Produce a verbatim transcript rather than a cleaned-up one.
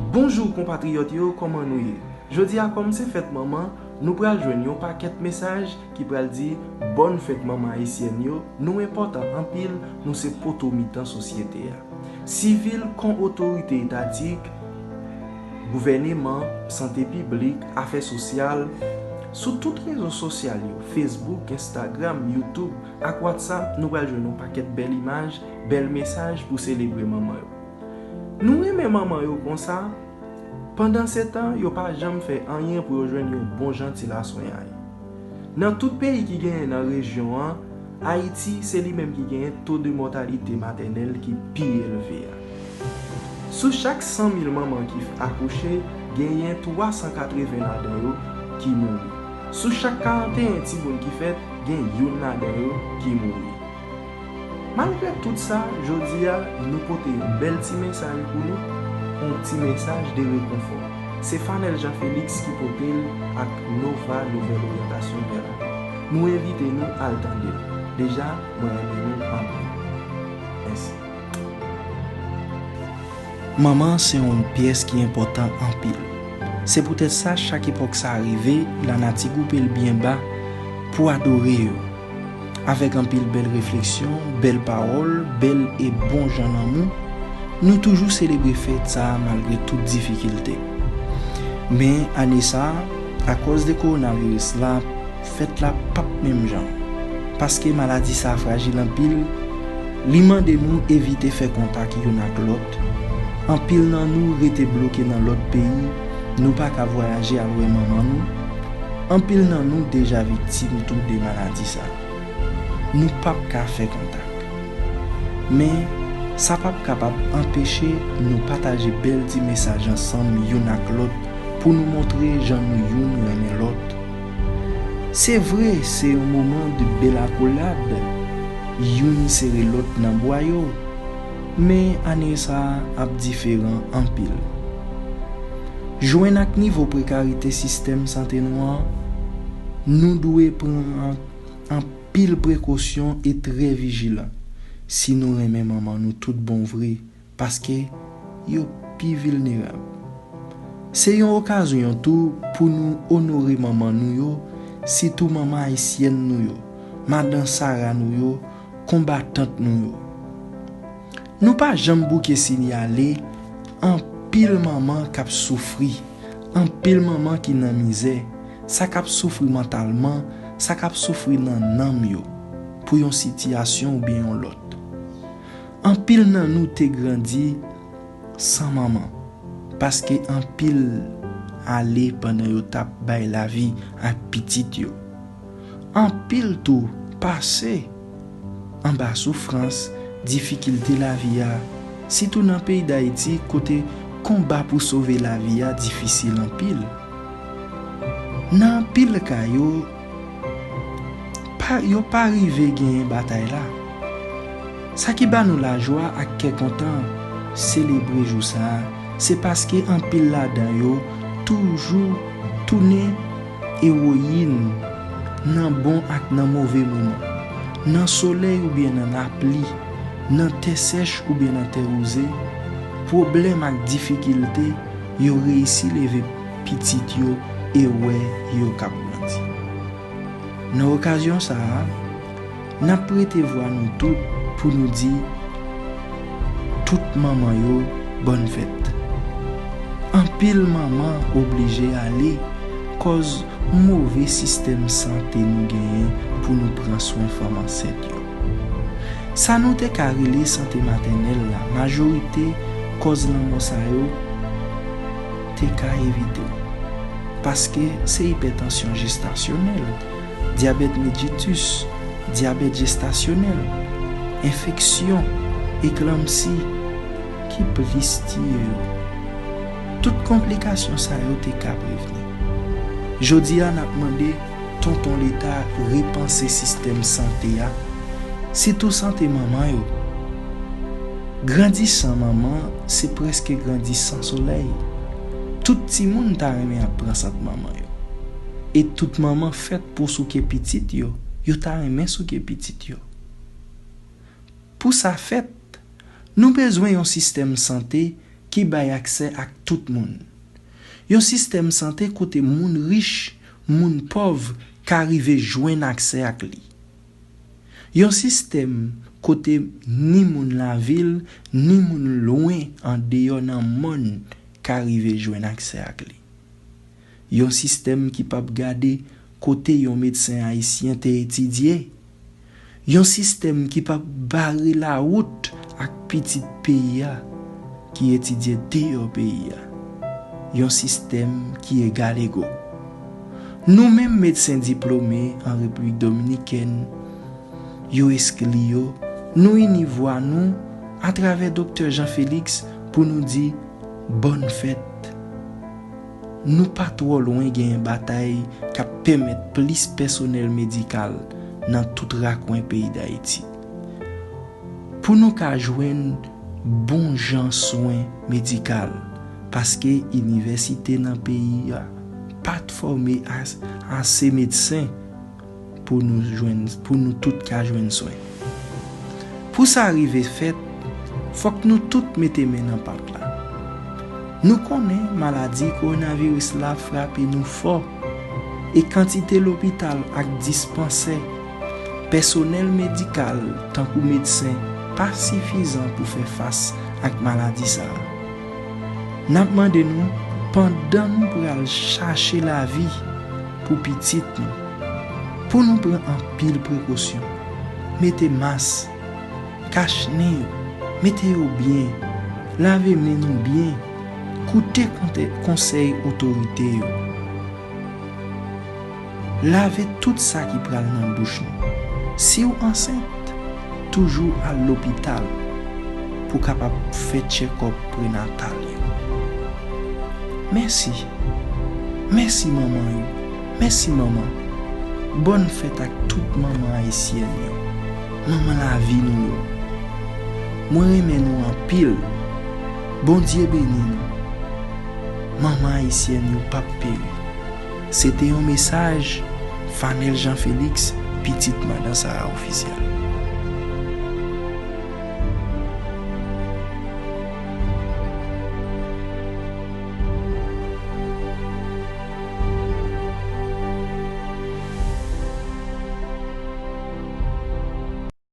Bonjou konpatriyòt yo, kòman nou ye? Jodi a kòm se fèt manman, nou pral jwenn yon pakèt mesaj ki pral di bòn fèt manman ayisyèn yo, nou enpòtan anpil, nou se poto mitan sosyete a. Sivil kon otorite etatik, gouvèneman, sante piblik, afè sosyal, sou tout rezo sosyal yo, Facebook, Instagram, YouTube ak WhatsApp, nou pral jwenn yon pakèt bèl imaj, bèl mesaj pou selebre manman yo. Nou renmen manman yo konsa, pandansetan yo pa janm fè anyen pou yo jwenn yon bon jan ti laswenyay. Nan tout peyi ki genyen nan rejyon an, Ayiti se li menm ki genyen to de mòtalite matènèl ki pi elve a. Sou chak san mil manman ki akouche, genyen twa san katreven ladan yo ki mouri. Sou chak karanteyen timoun ki fèt, gen youn ladan yo ki mouri. Malgre tout sa, jodi a, nou pote yon bèl ti mesaj pou nou, yon ti mesaj de rekonfò. Se Fanel Jean Félix ki pote l ak Nova Nouvelle Orientation Vers la Paix. Nou envite nou al tande l. Deja, mwen renmen nou anpil. Mèsi. Manman se yon pyès ki enpòtan anpil. Se poutèt sa, chak epòk sa rive, lanati gwoupe l byen ba pou adore yo. Avèk anpil bèl refleksyon, bèl pawòl, bèl e bon jan lanmou, nou toujou selebre fèt sa a malgre tout difikilte. Men, ane sa a, akòz de kowonaviris la, fèt la p ap menm jan. Paske maladi sa a frajil anpil, li mande nou evite fè kontak youn ak lòt. Anpil nan nou rete bloke nan lòt peyi, nou pa ka vwayaje al wè manman nou. Anpil nan nou deja viktim tou de maladi sa a. Nou p ap ka fè kontak. Men, sa p ap kapab anpeche nou pataje bèl ti mesaj ansanm youn ak lòt pou nou montre jan nou youn renmen lòt. Se vre, se yon moman de bèl akolad, youn sere lòt nan bwa yo, men ane sa a ap diferan anpil. Jwenn ak nivo prekarite sistèm sante nou an, nou dwe pran anpil prekosyon e trè vijilan si nou renmen manman nou tout bon vre, paske yo pi vilnerab. Se yon okazyon tou pou nou onore manman nou yo, sitou manman ayisyèn nou yo, madan Sara nou yo, konbatant nou yo. Nou pa janm bouke sinyale anpil manman k ap soufri, anpil manman ki nan mizè, sa k ap soufri mantalman, sa k ap soufri nan nanm yo, pou yon sitiyasyon oubyen yon lòt. Anpil nan nou te grandi san manman, paske anpil ale pandan yo t ap bay lavi ak pitit yo. Anpil tou pase anba soufrans, difikilte lavi a, sitou nan peyi Dayiti kote konba pou sove lavi a difisil anpil. Nan anpil ka yo, pa, yo pa rive genyen batay la. Sa ki ba nou lajwa ak kè kontan selebre jou sa a, se paske anpil ladan yo toujou tounen ewoyin nan bon ak nan move moman, nan solèy oubyen nan lapli, nan tè sèch oubyen nan tè wouze, pwoblèm ak difikilte, yo reyisi leve pitit yo e wè yo k ap grandi. Nan okazyon sa a, n ap prete vwa nou tout pou nou di tout manman yo bòn fèt. Anpil manman oblije ale kòz move sistèm sante nou genyen pou nou pran swen fanm ansent yo. Sa nou te ka rele sante matènèl la, majorite kòz lanmò sa yo te ka evite. Paske se ipètansyon jestasyonèl, dyabèt mellitus, dyabèt jestasyonèl, enfeksyon, eklanpsi ki plis tiye yo. Tout konplikasyon sa yo te ka prevni. Jodi a, n ap mande Tonton Leta repanse sistèm sante a, sitou sante manman yo. Grandi san manman, se prèske grandi san solèy. Tout timoun ta renmen ap pran sant manman yo. E tout manman fèt pou souke pitit yo, yo ta renmen souke pitit yo. Pou sa fèt, nou bezwen yon sistèm sante ki bay aksè ak tout moun. Yon sistèm sante kote moun rich, moun pòv ka rive jwenn aksè ak li. Yon sistèm kote ni moun lavil, ni moun lwen andeyò nan mòn ka rive jwenn aksè ak li. Yon sistèm ki p ap gade kote yon medsen ayisyen te etidye. Yon sistèm ki p ap bare lawout ak pitit peyi a ki etidye deyò peyi a. Yon sistèm ki egalego. Nou menm medsen diplome an Repiblik Dominikèn, yo eskli yo, nou ini vwa nou atravè Doktè Jean Félix pou nou di bòn fèt. Nou pa twò lwen genyen batay k ap pèmèt plis pèsonèl medikal nan tout rakwen peyi Dayiti. Pou nou ka jwenn bon jan swen medikal, paske inivèsite nan peyi a pa t fòme as-, ase medsen pou nou jwenn, pou nou tout ka jwenn swen. Pou sa rive fèt, fòk nou tout mete men nan pat la. Nou konnen maladi kowonaviris la frape nou fò e kantite lopital ak dispansè, pèsonèl medikal tankou medsen pa sifizan pou fè fas ak maladi sa a. N ap mande nou, pandan nou pral chache lavi pou pitit nou, pou nou pran anpil prekosyon, mete mas, kach nen yo, mete yo byen, lave men nou byen, koute konte-, konsèy otorite yo. Lave tout sa ki pral nan bouch nou. Si w ansent, toujou al lopital pou w kapab fè tchèkòp prenatal yo. Mèsi. Mèsi manman yo. Mèsi manman. Bòn fèt ak tout manman ayisyèn yo. Manman lavi nou yo. Mwen renmen nou anpil. Bondye beni nou. Manman ayisyèn yo p ap peri. Se te yon mesaj Fanel Jean Félix, pitit Madan Sara Ofisyèl.